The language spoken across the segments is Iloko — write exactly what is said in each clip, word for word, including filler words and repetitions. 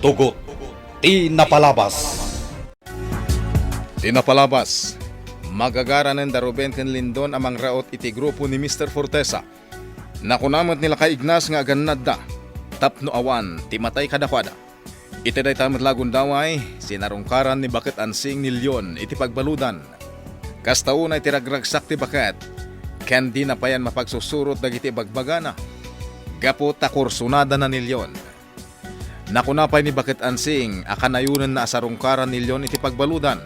Tugot ti napalabas. Ti napalabas, magagaranen da Ruben ken Lindon a mangraot iti grupo ni Mister Fortesa. Nakuna met ni Lakay Ignas nga agannadda tapno awan ti matay kadakuada. Iti dayta met la a gundaway, sinarungkaran ni Baket Ansing ni Leon iti pagbaludan. Kasta unay ti ragragsak ti baket, ken dina payen mapagsusurot dagiti ibagbagana, gapu ta kursunadana ni Leon. Nakuna pay ni Baket Ansing a kanayonenna a sarungkaran ni Leon iti pagbaludan.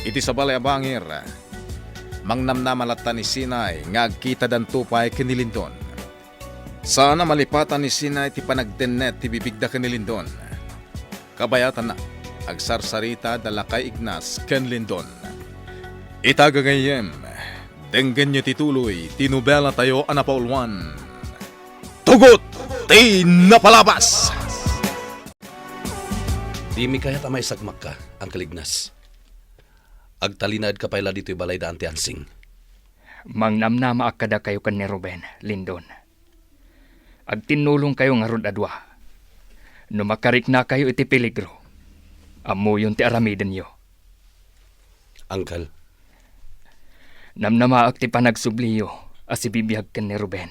Iti sabali a bangir, mangnamnama latta ni Sinay nga agkitadanto pay ken ni Lindon. Saan a malipatan ni Sinay ti panagtennet ti bibigda ken ni Lindon. Kabayatanna, agsarsarita da Lakay Ignas ken Lindon. Ita gagayyem, denggenyo ti tuloy ti nobela tayo a napauluan, Tugot ti Napalabas! Dimi kayat a maisagmakka, Uncle Ignas. Agtalinaedka pay la ditoy balay da Auntie Ansing. Mangnamnamaak kadakayo ken ni Ruben, Lindon. Agtinnulongkayo ngarud a dua. No makariknakayo iti peligro, ammoyon ti aramidenyo. Uncle. Namnamaak ti panagsubliyo a sibibiag ken ni Ruben.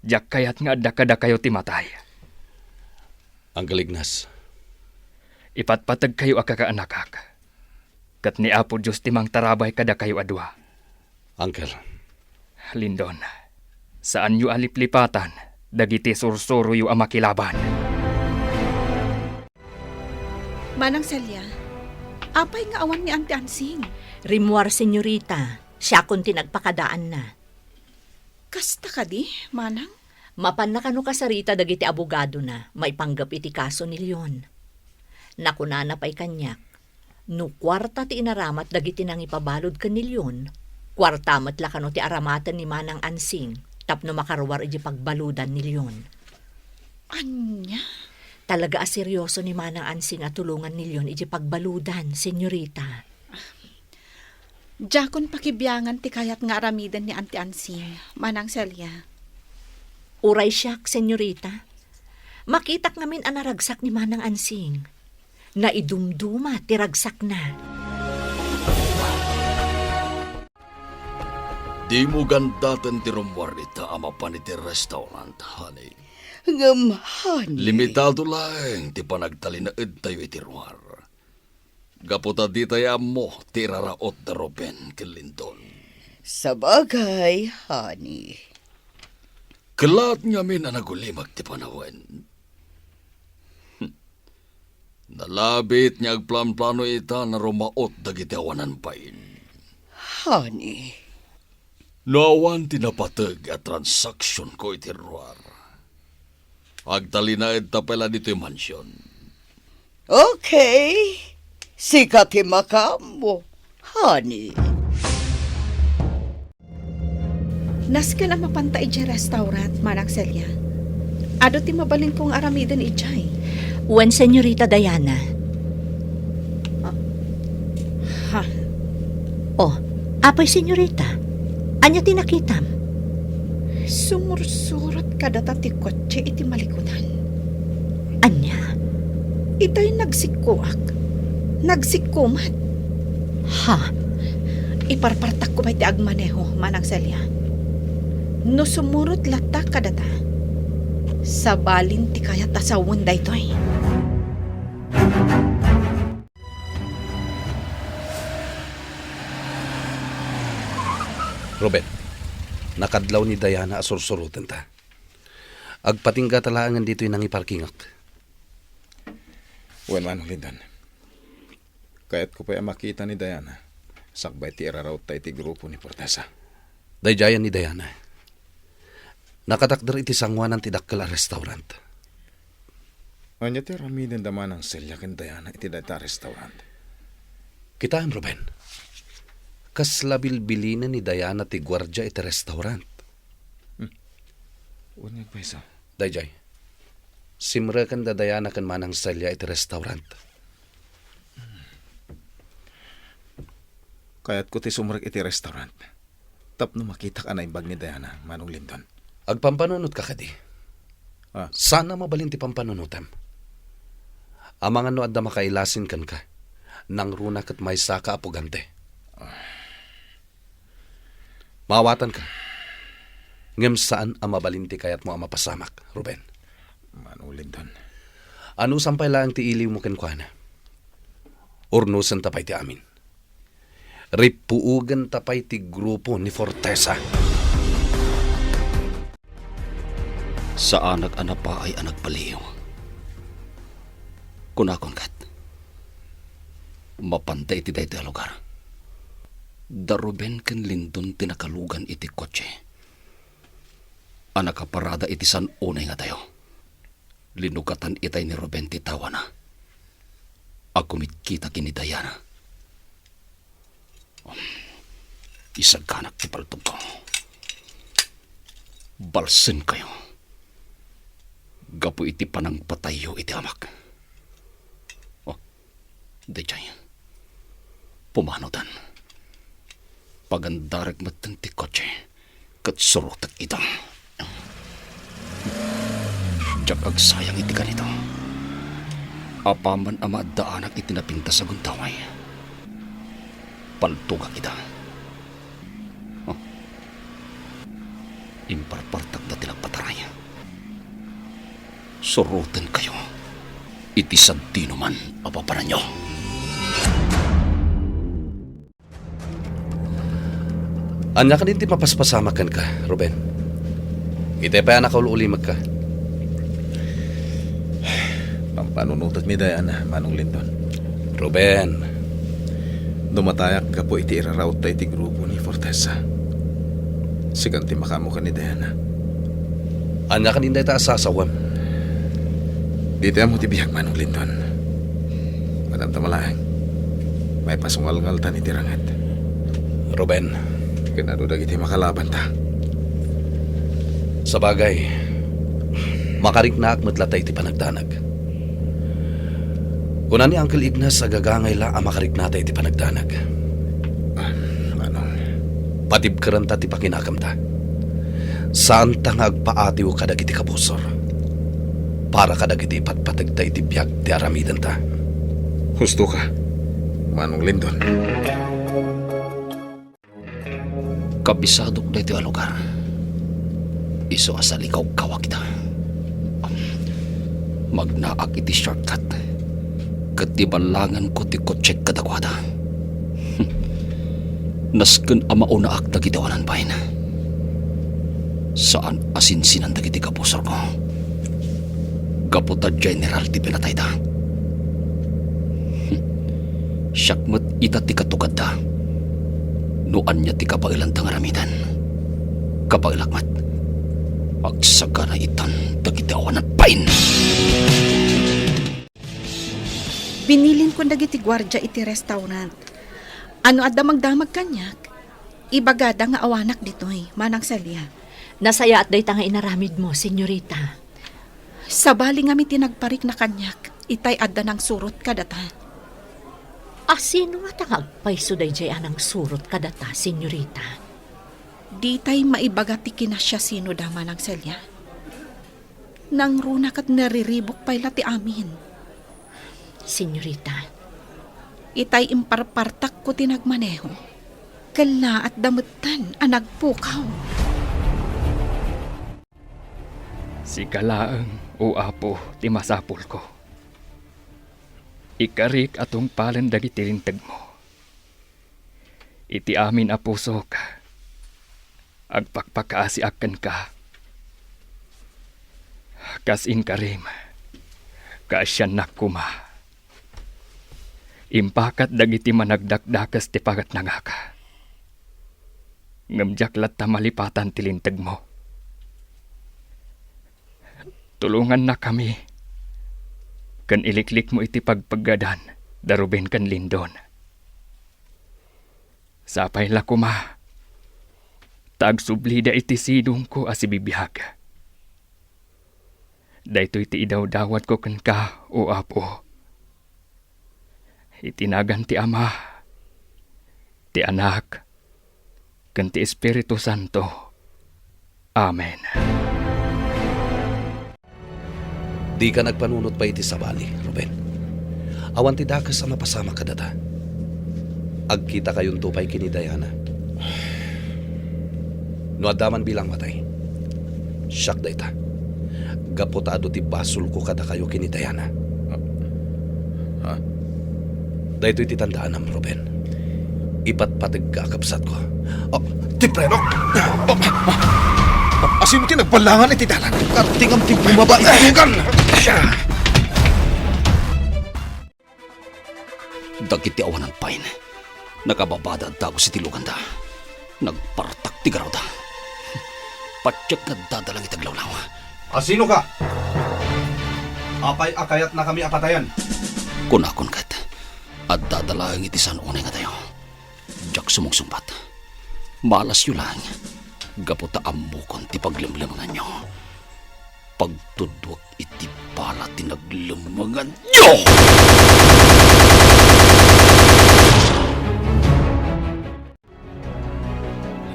Diak kayat nga adda kadakayo ti matay. Uncle Ignas. Ipatpategkayo a kakaanakak. Ket ni Apo Dios ti mangtarabay kadakayo a dua. Uncle. Lindon, saanyo a liplipatan dagiti sursuroyo a makilaban. Manang Celia, apay nga awan ni Auntie Ansing? Rimmuar, senyorita. Siakon ti nagpakadaanna. Kasta kadi, Manang? Mapanna kano kasarita dagiti abogadona maipanggep iti kaso ni Leon. Nakunana pay kaniak, no kuarta ti inaramat dagiti nangipabalud ken ni Leon, kuarta met la kano ti aramaten ni Manang Ansing tapno makaruar iti pagbaludan ni Leon. Ania? Talaga a serioso ni Manang Ansing a tulongan ni Leon iti pagbaludan, senyorita. Diakon pakibiangan ti kayat nga aramiden ni Auntie Ansing, Manang Celia. Uray siak, senyorita. Makitak ngamin a naragsak ni Manang Ansing. Naidumduma ti ragsakna. Dimo gandaten ti rummuar ita a mapan iti restaurant, honey. Ngem, honey. Limitado laeng ti panagtalinaedtayo iti ruar. Gapu ta ditay ammo ti iraraot da Ruben ken Lindon. Sabagay, honey. Kellaat ngamin a nagulimek ti panawen. Nalabit nga agplanplano ita a rumaot dagiti awanan bain. Honey. No awan ti napateg a transaksionko iti ruar, agtalinaedta pay la ditoy mansion. Okay. Sika ti makaammo, honey. Nasken a mapanta idiay restaurant, Manang Celia. Adu ti mabalinko nga aramiden idiay. Wen, Senyorita Diana. Ah. Ha? Oh, apay, Senyorita? Ania ti nakitam? Sumursurot kadata ti kotse iti malikudan. Ania? Itay nagsikkoak. Nagsikko met. Ha? Iparpartakko pay ti agmaneho, Manang Celia. No sumurot latta kadata, sabalin ti kayat a sawen daytoy. Ruben, nakadlaw ni Diana a sursurotenta. Agpatinggata laengen ditoy nangiparkingak. Wen, Manong Lindon. Kayatko pay a makita ni Diana sakbay ti iraraotta iti grupo ni Fortesa. Daydiayen ni Diana. Nakatakder iti sangoanan ti dakkel a restaurant. Ania ti aramiden da Manang Celia ken Diana iti dayta a restaurant? Kitaem, Ruben. Kasla bilbilinen ni Diana ti guardia iti restaurant. Hmm. Wen nga agpayso. Daydiay. Simreken da Diana ken Manang Celia iti restaurant. Kayatko ti sumrek iti restaurant. Tapno makitak a naimbag ni Diana, Manong Lindon. Agpampanunotka kadi? Ah. Saan a mabalin ti pampanunotem. Amangan no adda makailasin kenka, nangruna ket maysaka a pugante. Maawatanka, ngem saan a mabalin ti kayatmo a mapasamak, Ruben. Manong Lindon. Anusan pay laeng ti iliwmo kenkuana, urnusenta pay ti amin. Rippuogenta pay ti grupo ni Fortesa. Saanak a napaay a nagbaliw. Kunakon ket, mapanda iti daytoy a lugar. Da Ruben ken Lindon ti nakalugan iti kotse a nakaparada iti san unay nga dayo. Linugatan itay ni Ruben ti tawana a kumitkita ken ni Diana. Isaganak ti paltogko. Balsenkayo gapu iti panangpatayyo iti amak. Oh, daydiay. Pumanodan. Pagandarek metten ti kotse ket surotek ida. Diak agsayang iti kanito. Apaman a maaddaanak iti napintas a gundaway, paltogak ida. Oh. Imparpartakda ti nagpataray. Surotenkayo iti sadinoman a papananyo. Ania kadin ti mapaspasamak kenka, Ruben? Itay pay a nakaul-ulimekka. Pampanunotek ni Diana, Manong Lindon. Ruben. Dumatayak gapu iti iraraotta iti grupo ni Fortesa. Sikan ti makaammo ken ni Diana. Ania kadin dayta a sasawem? Ditoy ammo ti biag, Manong Lindon. Madamdama laeng. Maipasungalngaltan iti ranget. Ruben. Ken adu dagiti makalabanta? Sabagay, makariknaak met latta iti panagdanag. Kuna ni Uncle Ignas a gagangay la a makariknata iti panagdanag. Ah, Manong. Patibkerenta ti pakinakemta. Saanta nga agpaatiw kadagiti kabusor para kadagiti ipatpategta iti biag ti aramidenta. Husto ka, Manong Lindon. Kabisadok daytoy a lugar. Isu a salikawkawak ita. Magnaak iti shortcut ket iballanganko ti kotsek kadakuada. Nasken a maunaak dagiti awanan bain. Saan a sinsinan dagiti kabusorko. Gapu ta general ti pinatayda. Siak met ita ti katugadda. No ania ti kabaelanta nga aramiden, kabaelak met. Agsagana itan dagiti awanan bain. Binilinko dagiti guardia iti restaurant. Ano adda magdamag kaniak? Ibagada nga awanak ditoy, Manang Celia. Nasayaat dayta nga inaramidmo, senyorita. Sabali ngamin ti nagparikna kaniak, itay adda nangsurot kadata. A sino ngata nga agpayso daydiay a nangsurot kadata, senyorita? Ditay maibaga ti kinasiasinoda, Manang Celia. Nangruna ket nariribuk pay la ti amin. Senyorita. Itay imparpartakko ti nagmaneho. Kellaatda metten a nagpukaw. Sika laeng, O Apo, ti masapulko. Ikarik a tungpalen dagiti lintegmo. Iti amin a pusok, agpakpakaasiak kenka. Kas inkarim, kaasiannak koma. Impakat dagiti managdakdakes ti pangatnangak. Ngem diak latta malipatan ti lintegmo. Tulongannakami ken iliklikmo iti pagpaggadan da Ruben ken Lindon. Sapay la koma ta agsublida iti sidongko a sibibiag. Daytoy ti idawdawatko kenka, O Apo. Iti nagan ti Ama, ti Anak, ken ti Espiritu Santo. Amen. Dika nagpanunot pay iti sabali, Ruben. Awan ti dakes a mapasamak kadata. Agkitakayonto pay ken ni Diana. No adda man bilang matay, siak dayta. Gapu ta adu ti basolko kadakayo ken ni Diana. Ha? Daytoy ti tandaanam, Ruben. Ipatpategka a kabsatko. Oh, ti preno! Oh, asino ti nagballangan iti dalan? Kartingam ti bumaba iti lugan! Dagiti awanan pay, nakababada a dagus iti luganda. Nagpartak ti garawda. Patiek nga addada lang iti aglawlaw. Asino ka? Apay a kayatnakami a patayen? Kunakon ket, addada laeng iti saan unay nga dayo. Diak sumungsungbat. Malasyo laeng, gapu ta ammokon ti paglemlemenganyo. Pagtudduak iti bala ti naglemmenganyo!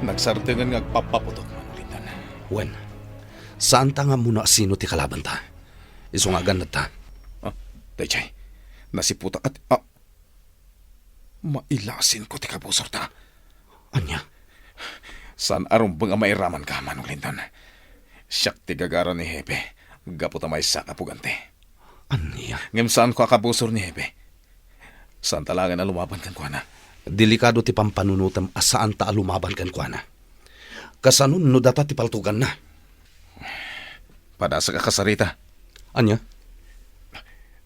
Nagsardengen nga agpappaputok, Manong Lindan. Wen, saanta nga ammona asino ti kalabanta. Isu nga agannatta. Ah, daydiay. Nasiputak at, ah, mailasinko ti kabusorta. Ania? Saan a rumbeng a mairamanka, Manong Lindan. Siak ti gagara ni Hepe, gapu ta maysa ka pugante. Ania? Ngem saanko a kabusor ni Hepe. Saanta laengen a lumaban kenkuana. Delikado ti pampanunotem a saanta a lumaban kenkuana. Kasano no data ti paltuganna? Padasek a kasarita. Ania?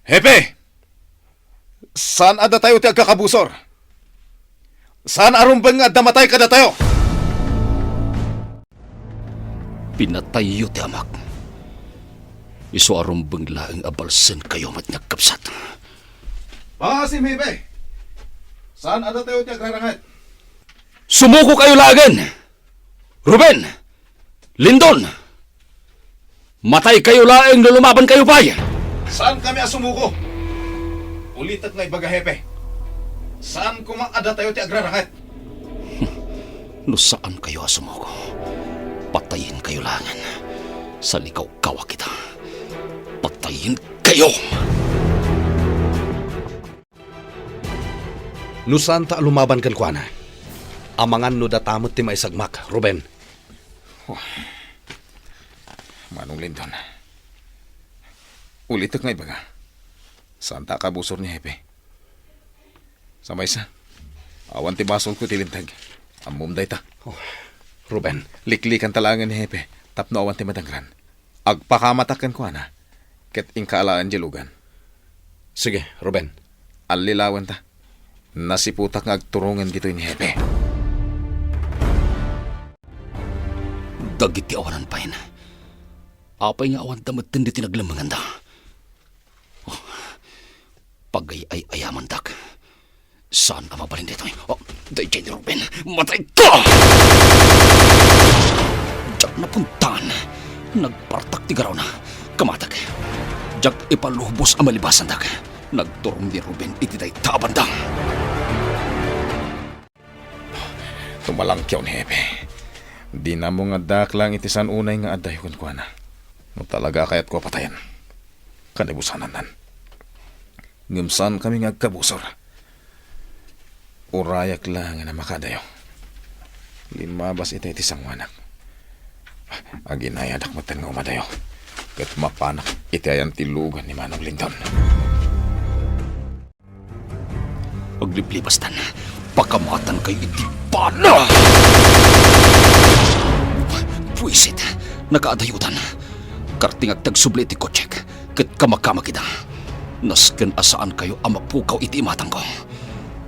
Hepe! Saan a datayo ti agkakabusor? Saan a rumbeng nga adda matay kadatayo? Pinatayyo ti amak. Isu a rumbeng laeng a balsenkayo met nga agkabsat. Pangaasim, Hepe! Saan a datayo ti agraranget? Sumukokayo laengen! Ruben! Lindon! Mataykayo laeng no lumabankayo pay! Saankami a sumuko? Ulitek nga ibaga, Hepe. Saan koma a datayo ti agraranget. No saankayo a sumuko, patayenkayo laengen. Salikawkawak ita. Patayenkayo! No saanta a lumaban kenkuana, amangan no data met ti maisagmak, Ruben. Oh. Manong Lindon, ulitek nga ibaga, saanta a kabusor ni Hepe. Sa maysa, awan ti basolko iti linteg. Ammom dayta. Oh, Ruben. Liklikanta laengen ni Hepe tapno awan ti madangran. Agpakamatak kenkuana, ket inka alaen diay lugan. Sige, Ruben. Allilawenta. Nasiputak nga agturongen ditoy ni Hepe. Dagiti awanan pay, apay nga awanda metten ditoy naglemmenganda? Oh, pagay-ay-ayamandak. Saan a mabalin daytoy? Oh, daydiay ni Ruben. Matayka! Diak napuntan. Nagpartak ti garawna. Kamatek. Diak ipalubos a malibasandak. Nagturong ni Ruben iti dayta a banda. Tumalangkiw ni Hepe. Dinammo nga addaak laeng iti saan unay nga addayo kenkuana. No talaga a kayatko a patayen, kanibusanannan. Ngem saankami nga agkabusor. Urayak laengen a makadayo. Limmabas ita iti sangoanak. Aginayadak metten nga umadayo. Ket mapanak iti ayan ti lugan ni Manong Lindon. Agliplibastan, pakamatankayo iti bala! Buisit, nakaadayotan. Kartingak ti agsubli iti kotsek, ket kamakamak ida. Nasken a saankayo a mapukaw iti imatangko.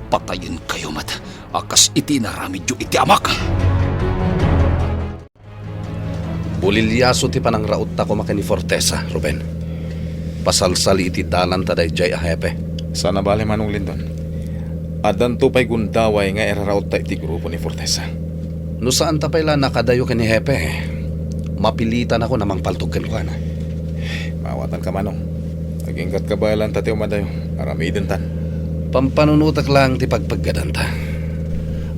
Patayenkayo met a kas iti inaramidyo iti amak. Buliliaso ti panangrautta koma ken ni Fortesa, Ruben. Pasalsali iti dalan ta daydiay a hepe. Saan a bale, Manong Lindon. Addanto pay gundaway nga irarautta iti grupo ni Fortesa. No saanta pay la nakadayo ken ni Hepe, mapilitanakon a mangpaltog kenkuana. Maawatanka, Manong. Aginggatka baelan ta ti umadayo. Aramidentan. Pampanunotek laeng ti pagpeggadanta.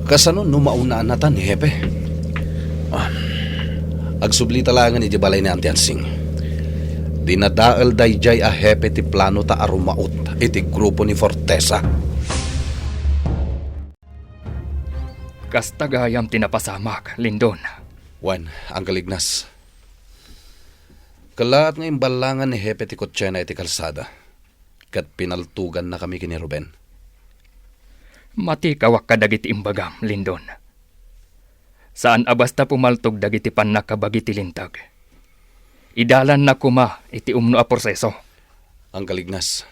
Kasano no maunanatan ni Hepe? Ah, agsublita laengen idiay balay ni Auntie Ansing. Dinadael daydiay a hepe ti planota a rumaut iti grupo ni Fortesa. Kasta gayam ti napasamak, Lindon. Wen, Uncle Ignas. Kellaat nga imballangan ni Hepe ti kotsena iti kalsada, ket pinaltogannakami ken ni Ruben. Matikawak kadagiti imbagam, Lindon. Saan a basta pumaltog dagiti pannakabagi ti linteg. Idalanna koma iti umno a proseso. Uncle Ignas.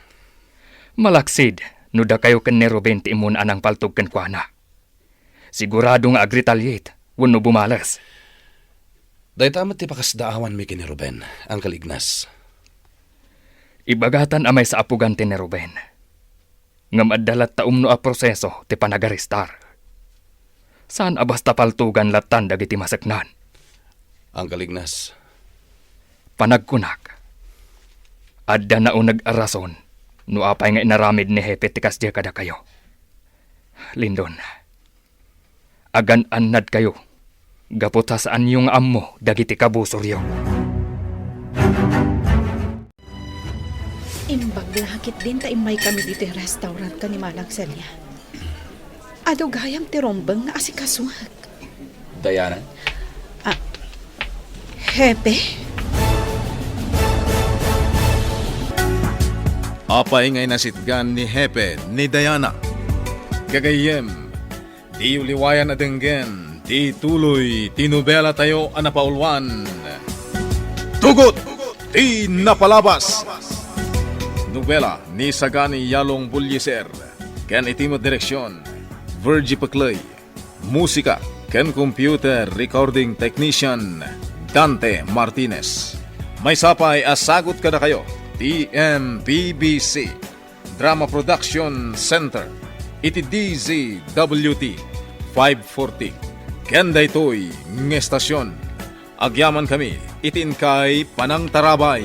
Malaksid no dakayo ken ni Ruben ti immuna a nangpaltog kenkuana. Sigurado nga agretaliate wenno bumales. Dayta met ti pakasdaawanmi ken ni Ruben, Uncle Ignas. Ibagatan a maysa a pugan ti ni Ruben. Ngem adda latta umno a proseso ti panagarestar. Saan a basta paltogan lattan dagiti maseknan. Uncle Ignas. Panagkunak, adda nauneg a rason no apay nga inaramid ni Hepe ti kasdiay kadakayo. Lindon, agan-annadkayo gapu ta saanyo nga ammo dagiti kabusoryo. Imbag la ketdin ta immaykami ditoy restaurant ken ni Manang Celia. Adu gayam ti rumbeng nga asikasuek. Diana? Ah, Hepe? Apay nga inasitgan ni Hepe ni Diana? Gagayyem, diyo liwayan a denggen ti tuloy ti nobelatayo a napauluan, Tugot ti Napalabas. Nobela ni Sagani Yalong Bullieser ken iti met direksion, Virgie Pecley. Musika ken computer recording technician, Dante Martinez. Maysa pay a sagut kadakayo ti M P B C Drama Production Center iti D Z W T five forty. Ken daytoy nga estasion, agyamankami iti inkay panangtarabay.